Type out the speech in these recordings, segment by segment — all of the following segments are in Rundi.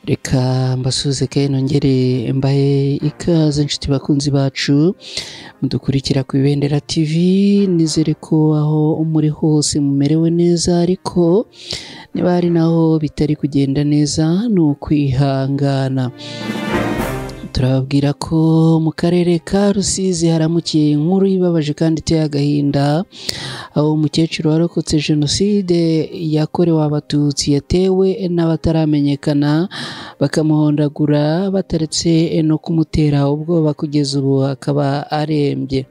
Reka mbasuhuze kandi nongere mbahe ikaze inshuti bakunzi bacu mudukurikira ku Ibendera TV. Nizere ko aho muri hose mumerewe neza, ariko niba hari naho bitari kugenda neza ni ukwihangana. Turababwira ko mu karere ka Rusizi haramukiye inkuru ibabaje kandi iteye agahinda, aho umukecuru warokotse jenoside yakorewe Abatutsi yatewe n'abataramenyekana bakamuhondagura bataretse no kumutera ubwoba, kugeza ubu akaba arembye.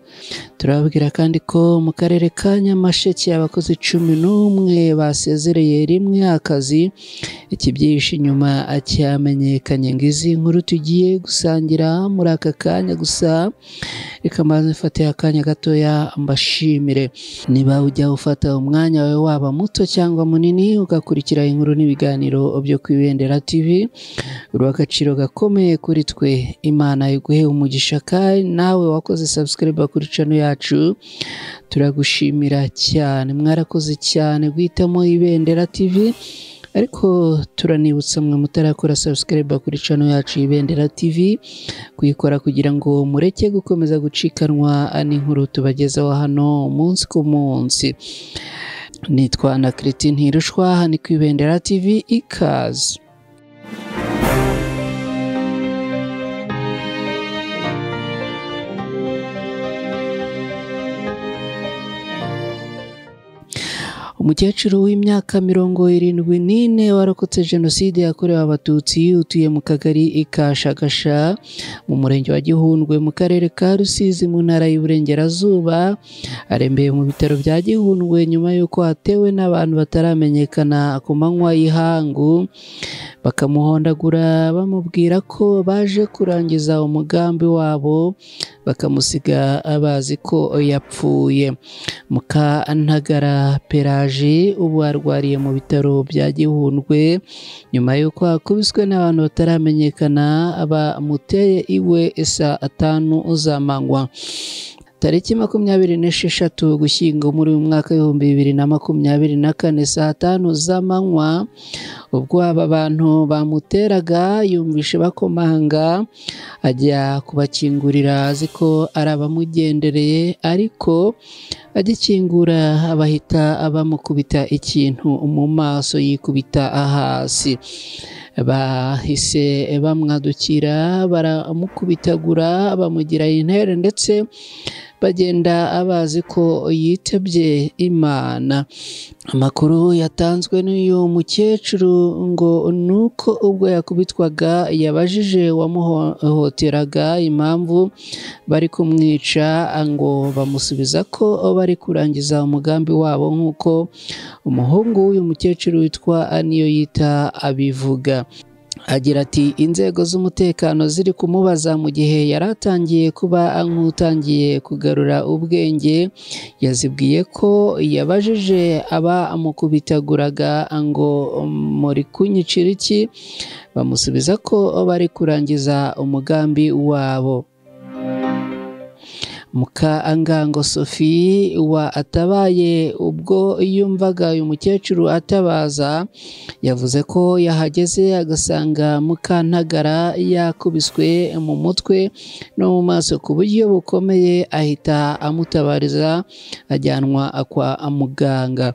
Turababwira kandi ko mu karere ka Nyamasheke abakozi 11 basezereye rimwe akazi, ikibyihishe inyuma cyamenyekanye. Ngizi inkuru tugiye gusangira muri aka kanya, gusa reka mbanze mfate akanya gatoya mbashimire. Niba ujya ufata umwanya wawe waba muto cyangwa munini ugakurikira inkuru n'ibiganiro byo ku Ibendera TV, uri agaciro gakomeye kuri twe. Imana iguhe umugisha, kandi nawe wakoze subscribe kuri channel yacu turagushimira cyane. Mwarakoze cyane guhitamo Ibendera TV, ariko turanibutsa mwe mutarakora subscribe kuri channel yacu Ibendera TV kuyikora kugira ngo mureke gukomeza gucikanwa n'inkuru tubagezaho hano umunsi ku munsi. Nitwa na Christine Ntirushwa, ni ku Ibendera TV. Ikaze. Umukecuru w'imyaka 74 warokotse jenoside yakorewe Abatutsi utuye mu kagari ka Shagasha mu murenge wa Gihundwe mu karere ka Rusizi mu ntara y'Iburengerazuba, arembeye mu bitaro bya Gihundwe nyuma y'uko atewe n'abantu bataramenyekana ku manywa y'ihangu, bakamuhondagura bamubwira ko baje kurangiza umugambi wabo, bakamusiga bazi ko yapfuye. Mukantagara Pelagie ubu arwariye mu bitaro bya Gihundwe nyuma y'uko akubiswe n'abantu bataramenyekana bamuteye iwe saa 5 z'amanywa. Tariki 26 Ugushyingo muri uyu mwaka 2024 saa 5 z'amanywa, ubwo aba bantu bamuteraga yumvishe bakomanga, ajya kubakingurira azi ko ari abamugendereye, ariko agikingura abahita bamukubita ikintu mu maso yikubita hasi. Bahise bamwadukira baramukubitagura bamugira intere, ndetse bagenda abazi ko yitabye Imana. Amakuru yatanzwe n'uyu mukecuru ngo nuko ubwo yakubitwaga yabajije wamuhohoteraga impamvu bari kumwica, ngo bamusubiza ko bari kurangiza umugambi wabo, nk'uko umuhungu w'uyu mukecuru witwa Niyoyita abivuga. Agira ati inzego z'umutekano ziri kumubaza mu gihe yari atangiye kuba nk'utangiye kugarura ubwenge, yazibwiye ko yabajije abamukubitaguraga ngo muri kunyicira iki, bamusubiza ko bari kurangiza umugambi wabo. Mukangango Sophie wa atabaye ubwo yumvaga uyu mukecuru atabaza, yavuze ko yahageze agasanga Mukantagara yakubiswe mu mutwe no mu maso ku buryo bukomeye, ahita amutabariza ajyanwa kwa muganga.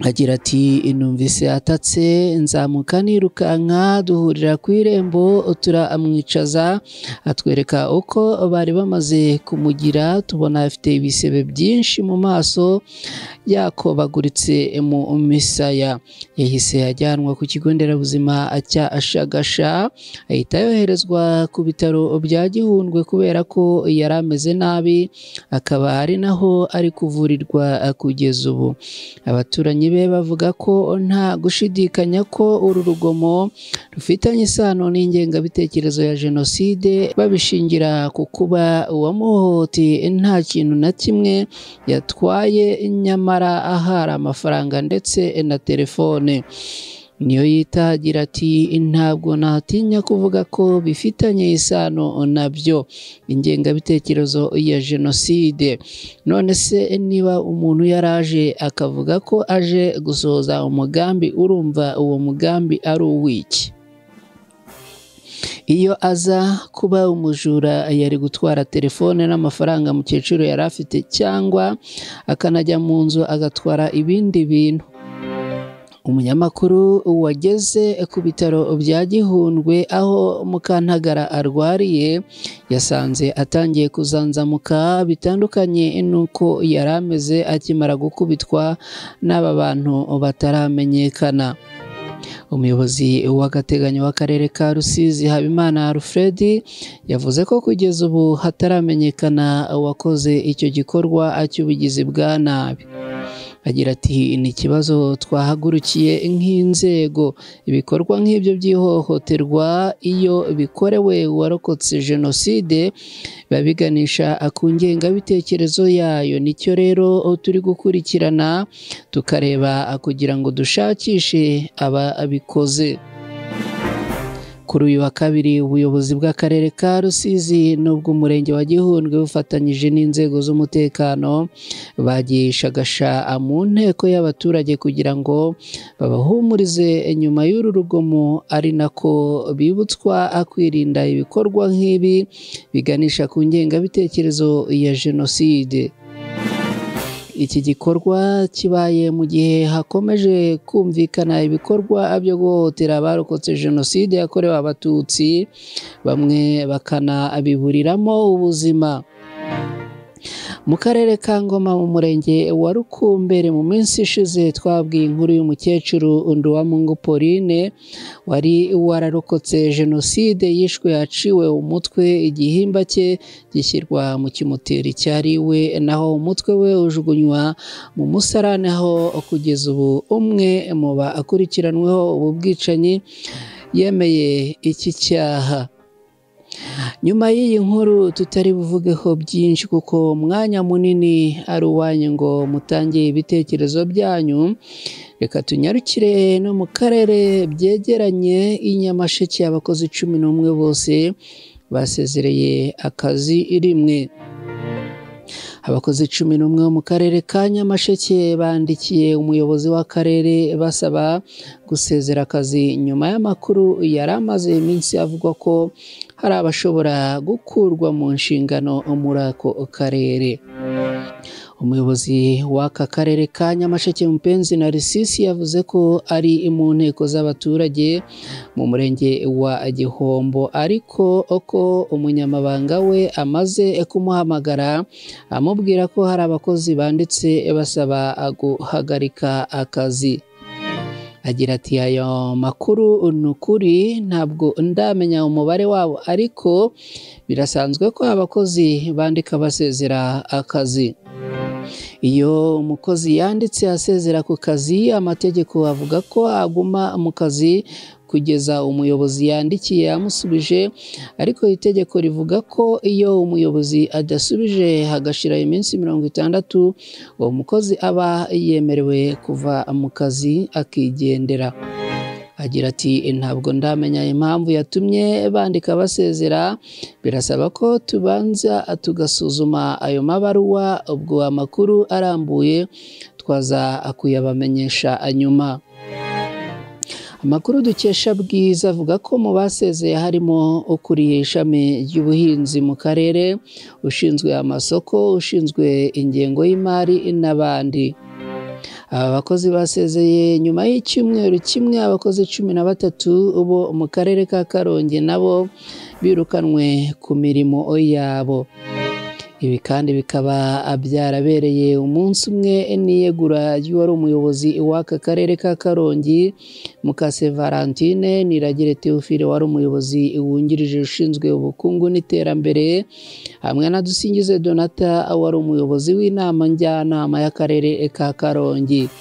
Agira ati numvise atatse nzamuka nirukanka, duhurira ku irembo turamwicaza, atwereka uko bari bamaze kumugira, tubona afite ibisebe byinshi mu maso yakobaguritse mu misaya. Yahise ajyanwa ku kigo nderabuzima cya Shagasha, ahita yoherezwa ku bitaro bya Gihundwe kubera ko yari ameze nabi, akaba ari naho ari kuvurirwa kugeza ubu. Abaturanyi be bavuga ko nta gushidikanya ko uru rugomo rufitanye isano n'ingengabitekerezo ya jenoside, babishingira ku kuba uwamuhohoteye nta kintu na kimwe yatwaye, nyamara ahari amafaranga ndetse na telefone. Niyoyita agira ati ntabwo natinya kuvuga ko bifitanye isano nabyo, ingengabitekerezo ya jenoside. None se niba umuntu yaraje akavuga ko aje gusohoza umugambi, urumva uwo mugambi ari uw'iki? Iyo aza kuba umujura yari gutwara telefone n'amafaranga mukecuru yari afite, cyangwa akanajya mu nzu agatwara ibindi bintu. Umunyamakuru wageze ku bitaro bya Gihundwe aho Mukantagara arwariye yasanze atangiye kuzanzamuka bitandukanye n'uko yari ameze akimara gukubitwa n'aba bantu bataramenyekana. Umuyobozi w'agateganyo w'akarere ka Rusizi Habimana Alfred yavuze ko kugeza ubu hataramenyekana uwakoze icyo gikorwa cy'ubugizi bwa nabi. Agira ati ni ikibazo twahagurukiye nk'inzego, ibikorwa nk'ibyo by'ihohoterwa iyo bikorewe uwarokotse jenoside biba biganisha ku ngengabitekerezo yayo, nicyo rero turi gukurikirana tukareba kugira ngo dushakishe ababikoze. Kuri uyu wa kabiri ubuyobozi bw'akarere ka Rusizi n'ubw'umurenge wa Gihundwe bufatanyije n'inzego z'umutekano bagiye ishagasha mu nteko y'abaturage kugira ngo babahumurize nyuma y'uru rugomo, ari nako bibutswa kwirinda ibikorwa nk'ibi biganisha ku ngengabitekerezo ya jenoside. Iki gikorwa kibaye mu gihe hakomeje kumvikana ibikorwa byo guhohotera abarokotse jenoside yakorewe Abatutsi, bamwe bakanabiburiramo ubuzima. Mu karere ka Ngoma mu murenge wa Rukumberi mu minsi ishize twabwiye inkuru y'umukecuru Nduwamungu Pauline wari wararokotse jenoside, yishwe aciwe umutwe, igihimba cye gishyirwa mu kimoteri cyari iwe, naho umutwe we ujugunywa mu musarani, aho kugeza ubu umwe mu bakurikiranweho ubu bwicanyi yemeye iki cyaha. Nyuma y'iyi nkuru tutari buvugeho byinshi kuko umwanya munini ari uwanyu ngo mutange ibitekerezo byanyu, reka tunyarukire no mu karere byegeranye i Nyamasheke abakozi 11 bose basezereye akazi rimwe. Abakozi 11 bo mu karere ka Nyamasheke bandikiye umuyobozi w'akarere basaba gusezera akazi nyuma y'amakuru yari amaze iminsi avugwa ko hari abashobora gukurwa mu nshingano muri ako karere. Umuyobozi w'aka karere ka Nyamasheke Mupenzi Narcisse yavuze ko ari mu nteko z'abaturage mu murenge wa Gihombo, ariko ko umunyamabanga we amaze kumuhamagara amubwira ko hari abakozi banditse basaba guhagarika akazi. Agira ati ayo makuru ni ukuri, ntabwo ndamenya umubare wabo, ariko birasanzwe ko abakozi bandika basezera akazi. Iyo umukozi yanditse asezera ku kazi, amategeko avuga ko aguma mu kazi kugeza umuyobozi yandikiye amusubije, ariko itegeko rivuga ko iyo umuyobozi adasubije hagashira iminsi 60, uwo mukozi aba yemerewe kuva mu kazi akigendera. Agira ati ntabwo ndamenya impamvu yatumye bandika basezera, birasaba ko tubanza tugasuzuma ayo mabaruwa, ubwo amakuru arambuye twaza kuyabamenyesha nyuma. Amakuru dukesha Bwiza avuga ko mu basezeye harimo ukuriye ishami ry'ubuhinzi mu karere, ushinzwe amasoko, ushinzwe ingengo y'imari n'abandi. Aba bakozi basezeye nyuma y'icyumweru kimwe abakozi 13 bo mu karere ka Karongi nabo birukanwe ku mirimo yabo. Ibi kandi bikaba byarabereye umunsi umwe n'iyegura ry'uwari umuyobozi w'aka karere ka Karongi Mukase Valentine, Niragire Theophile wari umuyobozi wungirije ushinzwe ubukungu n'iterambere, hamwe na Dusingize Donata wari umuyobozi w'inama njyanama y'akarere ka Karongi.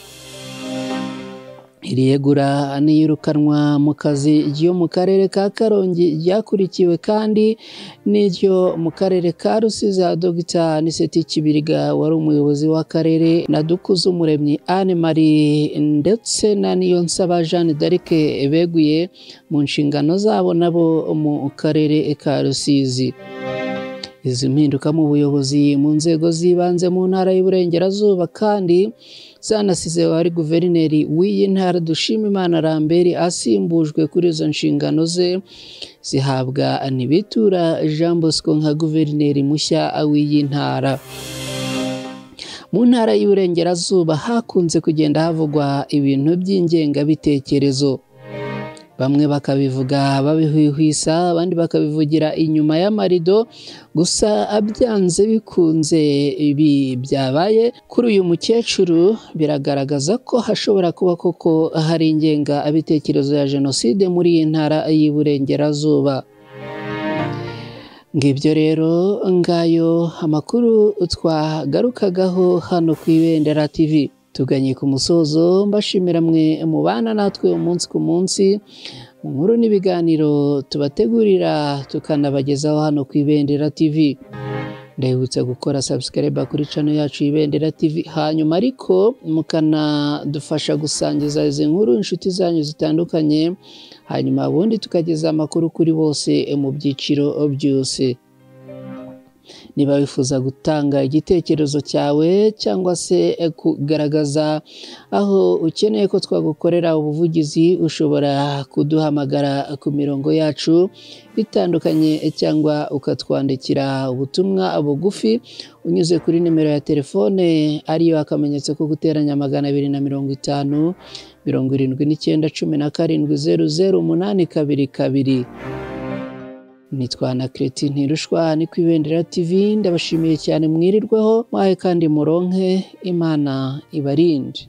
Iri yegura n'iyirukanwa mu kazi ryo mu karere ka Karongi ryakurikiwe kandi n'iryo mu karere ka Rusizi Dr Anicet Kibiriga wari umuyobozi w'akarere, na Dukuzumuremyi Anne Marie ndetse na Niyonsaba Jeanne d'Arc beguye mu nshingano zabo nabo mu karere ka Rusizi. Izi mpinduka mu buyobozi mu nzego z'ibanze mu ntara y'Iburengerazuba kandi zanasize wari guverineri w'iyi ntara Dushimimana Lambert asimbujwe kuri izo nshingano ze, zihabwa Ntibitura Jean Bosco nka guverineri mushya w'iyi ntara. Mu ntara y'Iburengerazuba hakunze kugenda havugwa ibintu by'ingengabitekerezo, bamwe bakabivuga babihwihwisa, abandi bakabivugira inyuma y'amarido. Gusa byanze bikunze ibi byabaye kuri uyu mukecuru biragaragaza ko hashobora kuba koko hari ingengabitekerezo ya jenoside muri iyi ntara y'Iburengerazuba. Ngibyo rero ngayo amakuru twagarukagaho hano ku Ibendera TV. Tuganye ku musozo, mbashimira mwe mubana natwe umunsi ku munsi mu nkuru n'ibiganiro tubategurira tukanabagezaho hano ku Ibendera TV. Ndabibutsa gukora subscribe kuri channel yacu Ibendera TV, hanyuma ariko mukanadufasha gusangiza izi nkuru inshuti zanyu zitandukanye, hanyuma ubundi tukageza amakuru kuri bose mu byiciro byose. Niba wifuza gutanga igitekerezo cyawe cyangwa se kugaragaza aho ukeneye ko twagukorera ubuvugizi, ushobora kuduhamagara ku mirongo yacu itandukanye cyangwa ukatwandikira ubutumwa bugufi unyuze kuri nimero ya telefone ariyo akamenyetso ko guteranya 250 79 17 00 822. Nitwa na Kreti Ntirushwa, ni ku Ibendera TV. Ndabashimiye cyane, mwirirweho mwahe kandi muronke, Imana ibarinde.